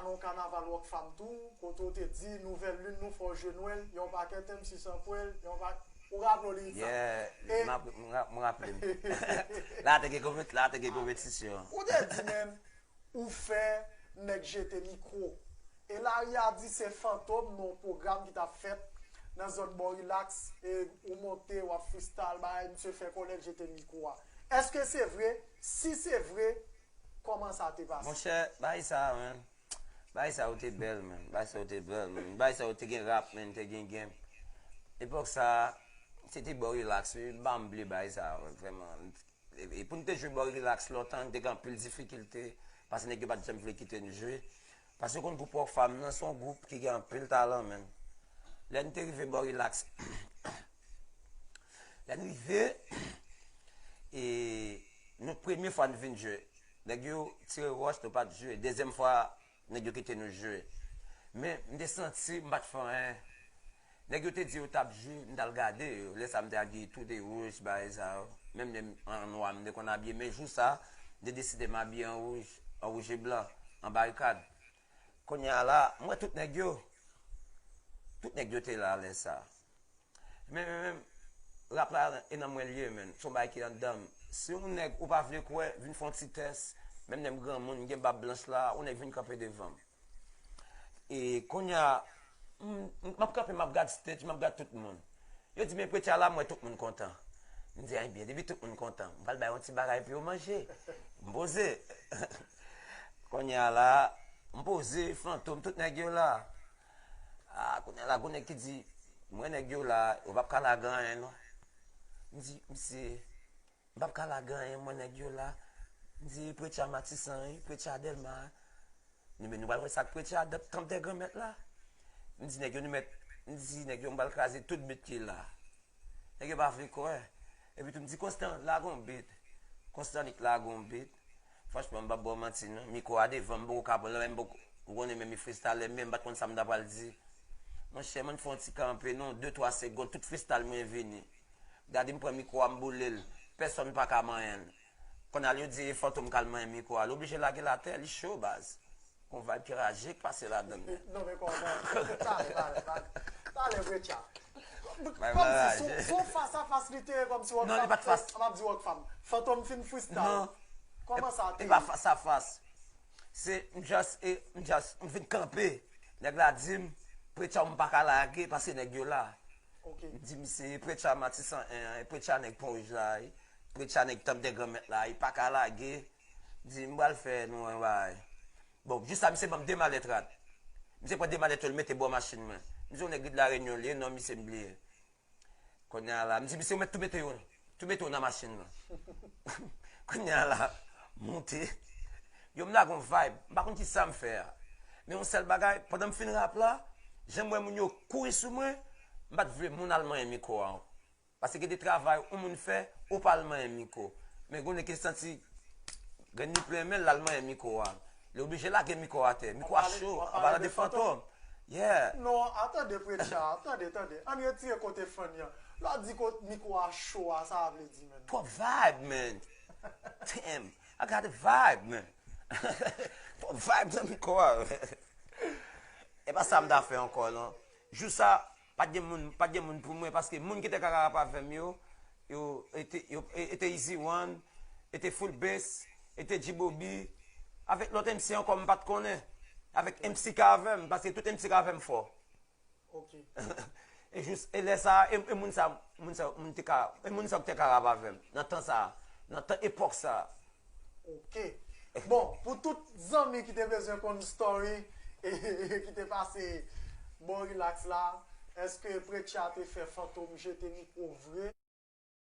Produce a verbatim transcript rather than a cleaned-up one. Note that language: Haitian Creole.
Nan yon kanaval Rockfam tou, kote w te di nouvèl lin nou fò w jwe Nwèl, yon pakèt M C san pwèl, yon pa... Ou raple w lirik sa? Yeah, m ap- m ra- m raple m. La te gen konpet- la te gen konpetisyon. Ou te di menm, ou fè nèg jete mikwo. E lari a di se Fantom nan yon pwogram ki t ap fèt nan zòn Bò Relax, e ou monte, w ap freestyle, bagay, misye fè kòlèt jete mikwo a. Èske se vre? Si se vre, kòman sa te pase? Monchè, bagay sa, menm. Bagay sa yo te bèl, menm. Bagay sa yo te bèl, menm. Bagay sa yo te gen rap, menm, te gen game. Epòk sa, se te Bò Relax, wi. M pa bliye bagay sa, menm, vrèman. E, e pou n te jwe Bò Relax lontan, n te gen anpil difikilte, paske nèg yo pa t janm vle kite n jwe. Paske w konn gwoup Rockfam nan, se yon gwoup ki gen anpil talan, menm. Lè n te rive Bò Relax, lè n rive, e nou premye fwa n vin jwe. Nèg yo tire wòch, nou pa t jwe. Dezyèm fwa, nèg yo kite nou jwe. Men, m te santi m pa t fè anyen. Nèg yo te di yo t ap jwe, m t al gade yo. Lè sa a, m te abiye tou de wouj, bagay sa yo. Menm lè m an nwa, m te konn abiye. Men jou sa a, m te deside m abiye an wouj, an wouj e blan, an barikad. Kounye a la, m wè tout nèg yo. Tout nèg yo te la lè sa a. Men, men, men, rap la, e nan mwen l ye, menm. Se yon bagay ki anndan m. Si yon nèg ou pa vle kwè, vin fè yon ti tès, menm lè m granmoun, m gen bab blanch la, yon nèg vin kanpe devan m. E kounye a, m, m, m ap kanpe, m ap gad stage, m ap gad tout moun. Yo di, "Men Preacher la, m wè tout moun kontan." M di, "Ebyen, depi tout moun kontan, m pral bay yon ti bagay pou yo manje." M poze. Kounye a la, m poze, Fantom, tout nèg yo la. Ah, kounye a la, gon nèg ki di, "M wè nèg yo la, yo p ap ka lage anyen, non." M di, "Misye, m p ap ka lage anyen, m wè nèg yo la." M di, "Preacher Matisan, wi, Preacher Dèlma." M di, "Men nou pral wè sa k Preacher, tanp dè Granmèt la." M di, "Nèg yo, nou mèt," m di, "Nèg yo, m pral kraze tout bit ki la." Nèg yo pa vle kwè. Epi tou, m di, "Konstan, lage yon bit." Konstan, li k lage yon bit. Franchman, m p ap ba w manti, non. Mikwo a devan m, m poko ka pran l, men m poko, ou konnen, men m freestyle, men m pa t konn sa m ta pral di. Monchè, mwen fè yon ti kanpe, non, de, twa segonn, tout freestyle mwen vini. Gade, m pran mikwo a, m boule l. Pèsonn pa ka manyen l. Kounye a, yo di, e Fantom k al manyen mikwo a. Li oblije lage l atè, li cho, baz. Gon vibe ki raje k pase ladan l. Non, men kòman? Talè, talè, talè. Talè, Preacher. Kòmsi, se yon fas a fas li te ye, kòmsi Rockfam, m ap di Rockfam. Fantom fin freestyle. Non. Kòman sa te ye? E pa fas a fas. Se, m just, e, m just, m vin kanpe. Nèg la di m, "Preacher, m pa ka lage, paske nèg yo la." M di, "Misye, Preacher Matisan en an, e Preacher nèg Pon Wouj la, e Preacher nèg tanp dè Granmèt la, e pa ka lage." M di, "M pral fè nou yon bagay." Bon, jis la, misye ban m de malèt rad. Misye pran de malèt yo, l mete bò machin mwen. Misye yon nèg Rid Larényon li ye, non misye m bliye. Kounye a la, m di, "Misye, ou mèt tou mete yo, tou mete yo nan machin nan." Kounye a la, monte. Yo, m lage yon vibe. M pa konn ki sa m fè a. Men yon sèl bagay, pandan m fin rap la, jan m wè moun yo kouri sou mwen, m pa t vle moun al manyen mikwo a. Paske gen de travay yon moun fè, ou pa al manyen mikwo. Men gen nèg ki santi grenn li plen men l, l al manyen mikwo a. Li oblije lage mikwo atè. Mikwo a cho, an palan de Fantom. Yeah. Non, atande, Preacher, tande, tande. Ann retire kote funny an. Lè w di kot mikwo a cho a, sa vle di, menm. Twòp vibe, man. Damn, I got a vibe, man. Twòp vibe nan mikwo a. E pa sa m ta fè ankò, non. Jou sa, pa t gen moun, pa t gen moun pou mwen, paske moun ki te ka rap avè m yo, yo, e te, yo, e, e te Easy One, e te Full Bass, e te G-Bobby, avèk lòt M C ankò m pa t konnen, avèk M C K avè m, paske tout M C K avè m fò. Ok. E jis, e lè sa, e, e moun sa, moun sa, moun te ka, e moun sa te ka rap avè m, nan tan sa, nan tan epòk sa. Ok. Bon, pou tout zanmi ki te bezwen konn story, e, e ki te pase bò Relax la, èske Preacher te fè Fantom jete mikwo vre?